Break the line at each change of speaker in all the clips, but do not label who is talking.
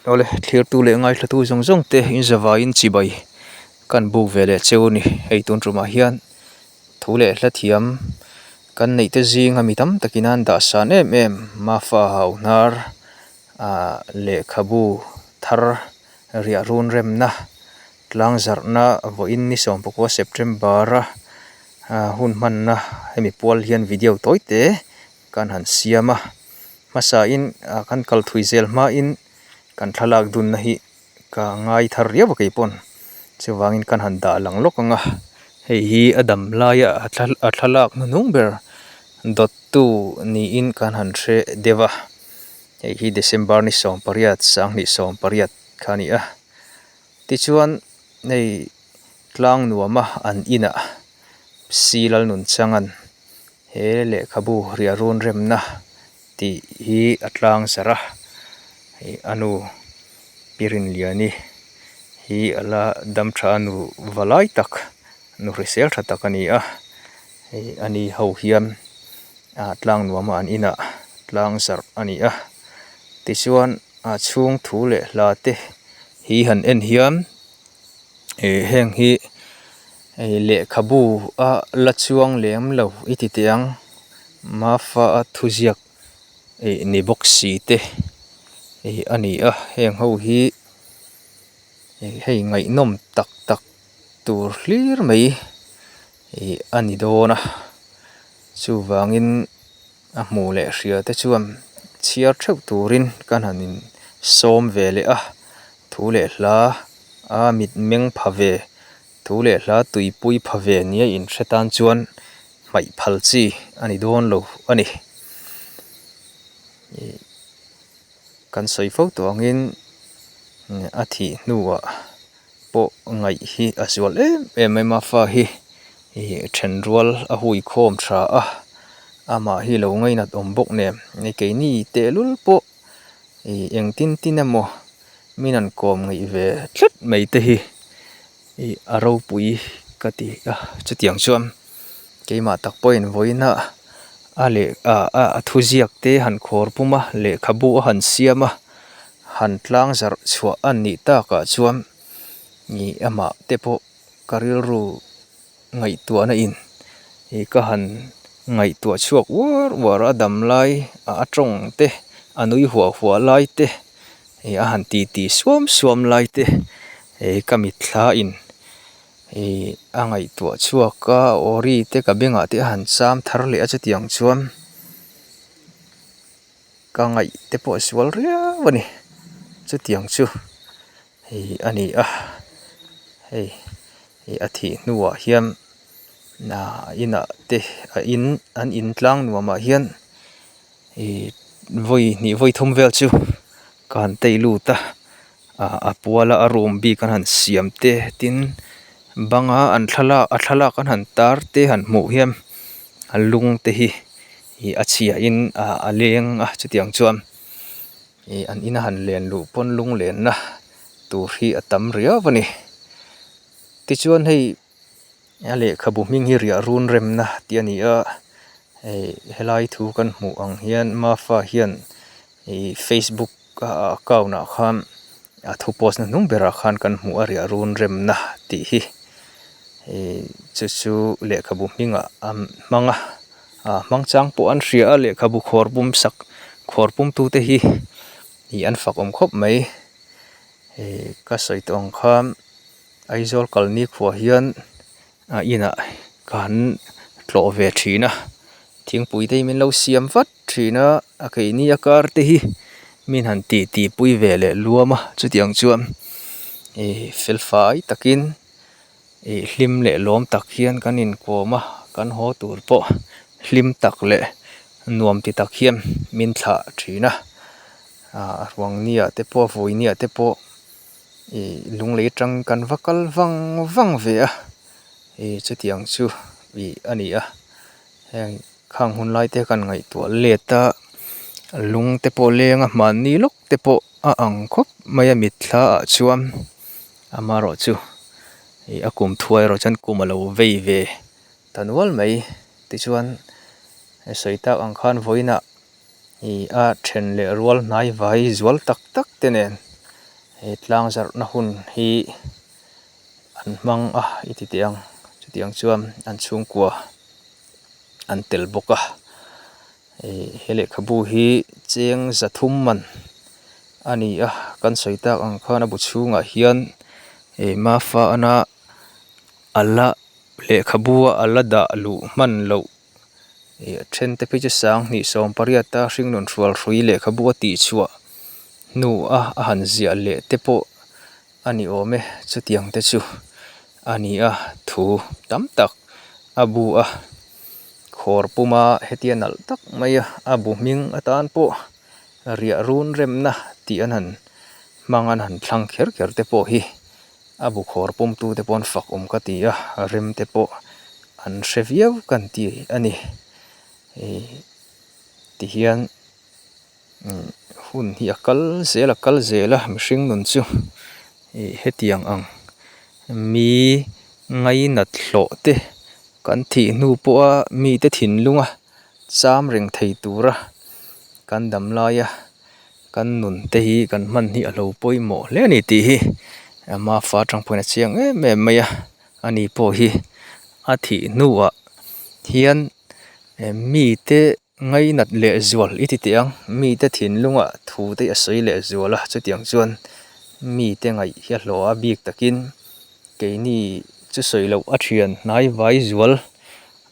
Awle thlirtu leh ngaithlatu zawng zawng te in zavaiin chibai kan buk ve leh cheu a ni. Hei tun tumah hian thu leh hla thiam kan neih te zinga mi tam takin an dah san em em Mafa Hauhnar ah lehkhabu thar riah run remna tlang zarhna vawiin ni sawmpakua September a hun hmanna hemi pual hian video tawi te kan han siam a hmasain ah kan kal thui zel hmain kan thlalak dunna hi ka ngai thar riau a keipawn chuvangin kan han dah lang lawk ang a hei hi a dam laia a a thlalak hnuhnung ber dawttu niin kan han hre deuh a hei hi December ni sawmpariat sanghnih sawmpariat kha a ni a tichuan hei tlang nuama an inah si Lalnunchangan. He lehkhabu riah run remna tih hi a tlang zarh a, ih a nu Pi Rinliani hi a la dam tha a nu va lai tak nu hrisel tha tak a ni a, hei a ni ho hian ah tlang nuam a an inah tlang zarh a ni a, tichuan a chhung thu leh hla te hi han en hian ih heng hi. Hei lehkhabu a la chuang lem lo i ti teh ang Mafa a thuziak ih ni bawk si te ih a ni a heng ho hi ih hei ngaihnawm tak tak tur hlir mai ih a ni dawn a chuvangin a hmuh leh hria te chuan chhiar theuh turin kan han in sawm ve leh a thu leh hla a mit meng pha ve. Thu leh hla tuipui pha ve nia inhre tan chuan hmaih phal chi a ni dawn lo a ni. Ih kan sawi fo tawh angin a thih hnuah pawh ngaih hi a zual em em mai Mafa hi ih then rual a hui khawm tha a, amah hi lo ngainat awm bawk nen keini tehlul pawh ih engtin tin emaw Min an kawm ngaih ve tlat mai te hi ih a ropui ka ti a chutiang chuan keimah tak pawhin vawiin a a leh ah a thuziak te han khawr pum a lehkhabu a han siam a han tlang zarh chhuah a nih takah chuan ih amah te pawh ka rilru ngaihtuahna in ih ka han ngaihtuah chhuak uar uar a dam lai a tawng te a nui huah huah lai te ih a han ti ti suam suam lai te ih ka mitthla in ih a ngaihtuah chhuak a awri te ka bengah te a han cham thar leh a chutiang chuan ka ngaih te pawh a sual riau a ni chutiang chu hei a ni a hei. Ih a thih hnuah hian ah inah te a in an in tlang nuamah hian ih vawi hnih vawi thum vel chu ka han tei lut a ah a puala a room bik an han siam te tin banga an thlalak a thlalak an han tar te han hmuh hian a lung te hi ih a chhia in ah a leng a chutiang chuan ih an ina han len luh pawn lung lenna tur hi a tam riau a ni. Tichuan hei a lehkhabu hming hi riah run remna tih a ni a hei helai thu kan hmuh ang hian Mafa hian ih facebook a account ah khan a thu post na hnung berah khan kan hmuh a riah run remna tih hi ih chu chu lehkhabu hmingah a hmang a ah hmang chang pawh an hria a lehkhabu khawr pum sak khawr pum tute hi ih an fak awm khawp mai. Hei ka sawi tawh ang khan Aizawl kalni khuah hian a inah ka han tlawh ve thin a thingpui te hi min lo siam vat thin a a keini a kar te hi min han tih tih pui ve leh luam a chutiang chuan ih fel fai takin ih hlim leh lawm tak hian kan inkawm a kan haw tur pawh hlim tak leh nuam ti tak hian min thlah thin a ah ruang ni ah te pawh vui ni ah te pawh ih lunglei atang kan va kal vang vang ve a ih chutiang chu ih a ni a heng khang hun lai te kan ngaihtuah let a lung te pawh leng a hmanni lawk te pawh a ang khawp mai a mitthla ah chuan amaherawhchu ih a kum thuai erawh chuan kum a lo vei ve ta nual mai tichuan sawi tak ang khan vawiinah ih a then leh rual hnai vai zual tak tak te nen. He tlang zarhna hun hi an hmang a i ti teh ang chutiang chuan an chhungkua an tel bawk a ih he lehkhabu hi cheng za thum man a ni a kan sawi tak ang khan a bu chhungah hian ih mafana a la lehkhabu a a la dah luh hman loh ih a then te phei chu sanghnih sawmpariat a hringnun hrual hrui lehkhabu a tih chhuah hnu a a han ziah leh te pawh a ni awm e chutiang te chu a ni a thu tam tak a bu a khawr puma hetia nalh tak mai a a bu hming atan pawh riah run remna tih an han hmang an han thlang kher kher te pawh hi a bu khawr pum tu te pawh an fak awm ka ti a rem te pawh an hre viau kan ti a ni ih tihian. Hun hi a kal zel a kal zel a mihring nun chu ih hetiang ang mi ngainat hlawh te kan thih hnu pawha mite thinlunga cham reng thei tura kan dam laia kan nun te hi kan hman hi a lo pawimawh hle a ni tih hi Mafaa atang pawhin a chiang em em mai a ani pawh hi a thih hnuah hian mite. Ngainat leh zual i ti teh ang, mite thinlungah thu te a sawi leh zual a, chutiang chuan mite ngaih hi a hlawh a bik takin keini chu sawi loh a thian hnai vai zual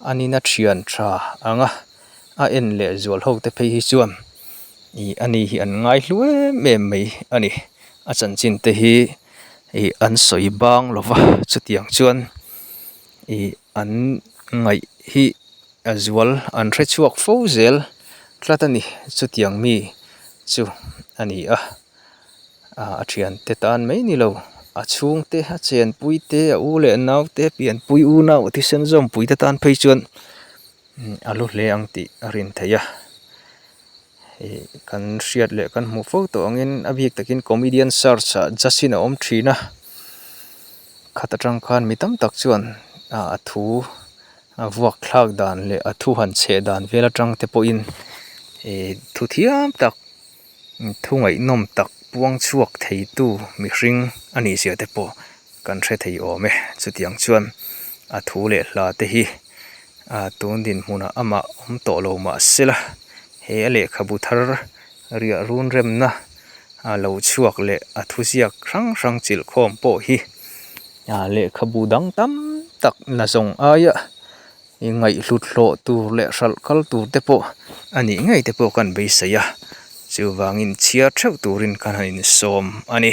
a nina thian tha ang a, a en leh zual ho te phei hi chuan ih ani hi an ngai hlu em em mai a ni, a chanchin te hi ih an sawi bang lo va, chutiang chuan ih an ngaih hi. A zual an hre chhuak fo zel tlat a ni. Chutiang mi chu a ni a, a thiante tan mai ni lo, a chhungte, a chenpui te, a u leh nau te, pianpui u nau a thisen zawmpui te tan phei chuan a lu hle ang tih a rin theih a. Ih kan hriat leh kan hmuh fo tawh angin a bik takin comedian search ah Justin a awm thin a, khat atang khan mi tam tak chuan a thu. A vuak thlak dan leh a thu han chheh dan vel atang te pawhin ih thu thiam tak thu ngaihnawm tak puang chhuak thei tu mihring a nih zia te pawh kan hre thei awm e. Chutiang chuan a thu leh hla te hi ah tun dinhmunah amah awm tawh lo mah sela he a lehkhabu thar riah run remna a lo chhuak leh a thuziak hrang hrang chilh khawm pawh hi Ah lehkhabu dang tam tak na zawng aia ngaihhlut hlawh tur leh hralh kal tur te pawh a nih ngei te pawh kan beisei a, chuvangin chhiar theuh turin kan han insawm a ni.